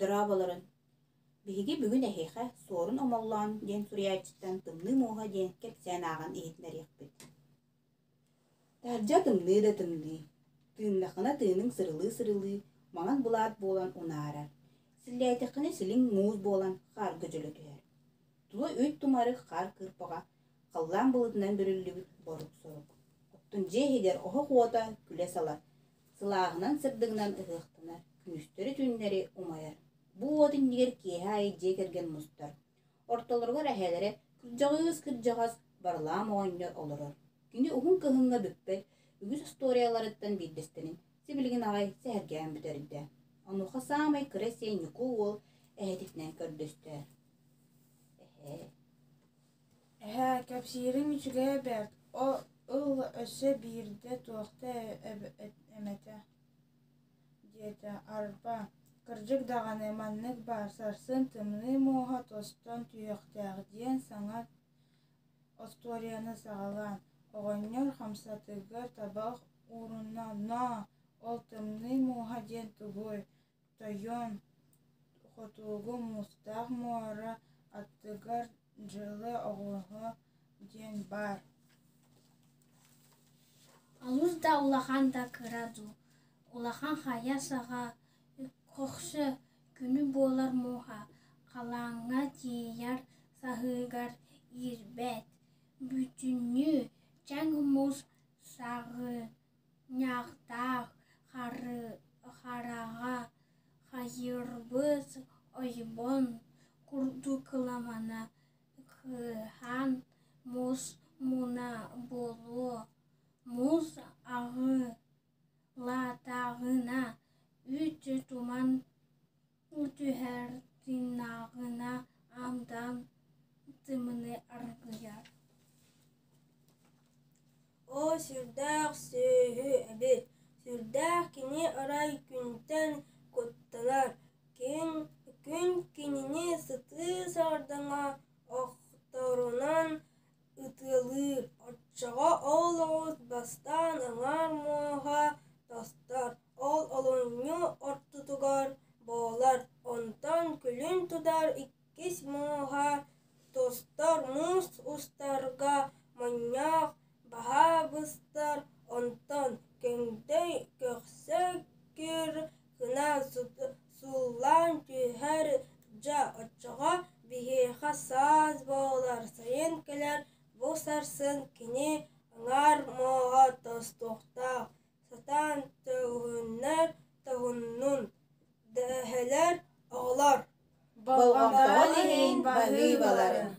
Дорооболорун! Биһиги бүгүн эһиэхэ Суорун Омоллоон диэн суруйааччыттан Тымныы муоһа диэн кэпсээн ааҕан иһитиннэриэхпит. Таһырдьа тымныы да тымныы, тыыннаххына тыыныҥ сырылыы-сырылыы маҥан былаат буолан унаарар, силлээтэххинэ силиҥ муус буолан хаарга дьөлө түһэр. Тула үүт тумарык хаар кыырпаҕа халлаан былытынан бүрүллүбүт борук-сорук. Оттон дьиэ иһигэр оһох уота күлэ-сала, сылааһынан сырдыгынан ыһыахтанар, күнүстэри-түүннэри умайар. Бу уот иннигэр киэһэ аайы дьиэ кэргэн мустар. Ортолоругар эһээлэрэ кырдьаҕыыс-кырдьаҕас Барлаам оҕонньор олорор. Кини уһун кыһыҥҥа бүппэт үгүс остуоруйаларыттан биирдэстэрин сибилигин аҕай сэһэргээн бүтэрдэ. Онуоха саамай кыра сиэн Ньукуу уол эһэтитинэн көрдөстө: «Эһээ, Эһээ, кэпсиириҥ үчүгэйэ бэрт, ыл өссө биирдэ туохта эмэтэ диэтэ Арба, кырдьык даҕаны маннык баар сарсын тымныы муоһа тостон түһүөхтээх диэн саҥа остуоруйаны саҕалаан, оҕонньор хамсатыгар табах уурунна «Ноо, ол тымныы муоһа диэн тугуй, тойон, хотугу муустаах муора аттыгар дьылы оҕуһа диэн баар Олус да улахан да кыра дуу, улахан хайа саҕа көхсө күнү буолар мууһа халааҥҥа тиийэр саһыыгар иирбэт, бүтүннүү чэҥ муус саҕынньахтаах хараҕа хайырбыт ойбон курдук кыламана кыһан муус муна буолуо, муус аҕылаатаҕына үүт туман түһэр тыыннаҕына амтан тымныы аргыйар. Оо, сүрдээх сүөһү эбит, сүрдээх кини арай күнтэн куттанар, күн кинини сытыы сардаҥа охторунан ытыалыыр, оччоҕо ол оҕус бастаан аҥаар муоһа тостор, ол олунньу ортотугар буолар, онтон күлүн тутар иккис муоһа тостор муус устарга монньоох баһа быстар, онтон көҥдөй көхсө күр гына сууллан түһэр дьэ оччоҕо биһиэхэ саас буолар, сайын кэлэр, бу сарсын кини аҥаар муоһа тостуохтаах, сатаан төһүннэр тоһуннун, дэһэлэр оҕолор Болҕомтоҕун иһин баһыыбаларын.